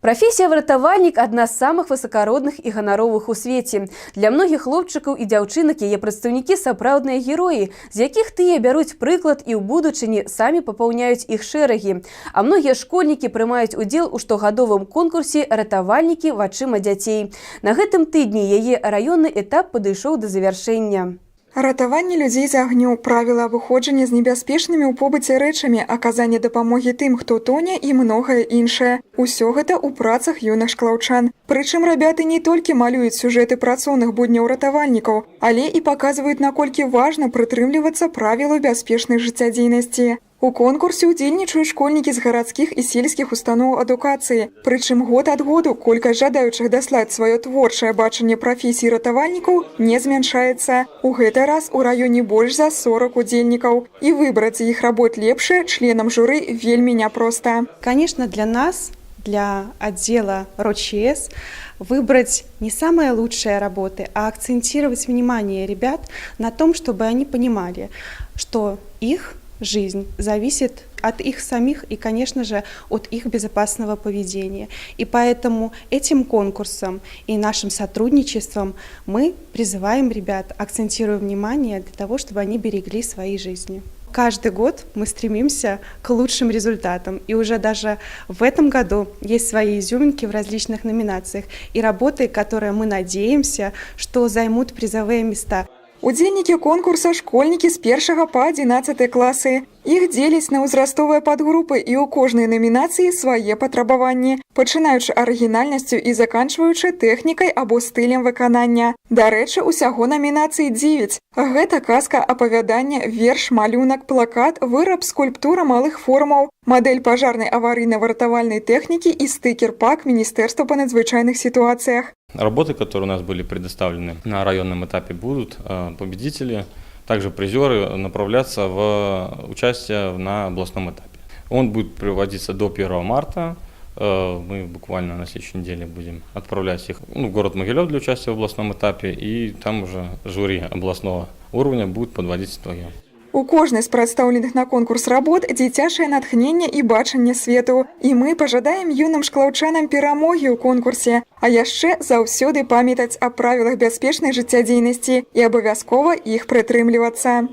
Прафесія выратавальнік — адна з самых высакародных і ганаровых у свеце. Для многіх хлопчыкаў і дзяўчынак яе прадстаўнікі — сапраўдныя героі, з якіх тыя бяруць прыклад і ў будучыні самі папаўняюць іх шэрагі. А многія школьнікі прымаюць удзел у штогадовым конкурсе «Ратавальнікі вачыма дзяцей». На гэтым тыдні яе раённы этап падышоў да завяршэння. Ратаванне людзей з агню, правілы абыходжання з небяспечнымі ў побыце рэчамі, аказанне дапамогі тым, хто тоне, і многае іншае. Усё гэта ў працах юных шклаўчан. Прычым рабяты не толькі малююць сюжэты працоўных будняў ратавальнікаў, але і паказваюць, наколькі важна прытрымлівацца правілаў бяспечнай жыццядзейнасці. У конкурсе ўдзельнічаюць школьнікі з гарадскіх і сельскіх устаноў адукацыі. Прычым год ад году колькасць жадаючых даслаць сваё творчае бачанне прафесіі ратавальнікаў не змяншаецца. У гэты раз у раёне больш за 40 удзельнікаў. І выбраць з іх работ лепшае членам журы вельмі няпроста. Конечно, для нас, для отдела РОЧС, выбрать не самые лучшие работы, а акцентировать внимание ребят на том, чтобы они понимали, что их жизнь зависит от их самих и, конечно же, от их безопасного поведения. И поэтому этим конкурсом и нашим сотрудничеством мы призываем ребят, акцентируем внимание для того, чтобы они берегли свои жизни. Каждый год мы стремимся к лучшим результатам. И уже даже в этом году есть свои изюминки в различных номинациях и работы, которые, мы надеемся, что займут призовые места. Удзельнікі конкурса — школьнікі з 1 па 11 класы. Іх дзеляць на ўзрастовыя падгрупы, і ў кожнай намінацыі свае патрабаванні, пачынаючы арыгінальнасцю і заканчваючы тэхнікай або стылем выканання. Дарэчы, усяго намінацый 9. Гэта казка, апавяданне, верш, малюнак, плакат, выраб, скульптура малых формаў, мадэль пажарнай, аварыйна-выратавальнай тэхнікі і стыкер-пак Міністэрства па надзвычайных сітуацыях. Работы, которые у нас были предоставлены на районном этапе, будут победители, также призеры направляться в участие на областном этапе. Он будет проводиться до 1 марта. Мы буквально на следующей неделе будем отправлять их, ну, в город Могилев для участия в областном этапе, и там уже жюри областного уровня будет подводить итоги. У кожнай з прадстаўленых на конкурс работ дзіцячае натхненне і бачанне свету. І мы пажадаем юным шклаўчанам перамогі ў конкурсе, а яшчэ заўсёды памятаць аб правілах бяспечнай жыццядзейнасці і абавязкова іх прытрымлівацца.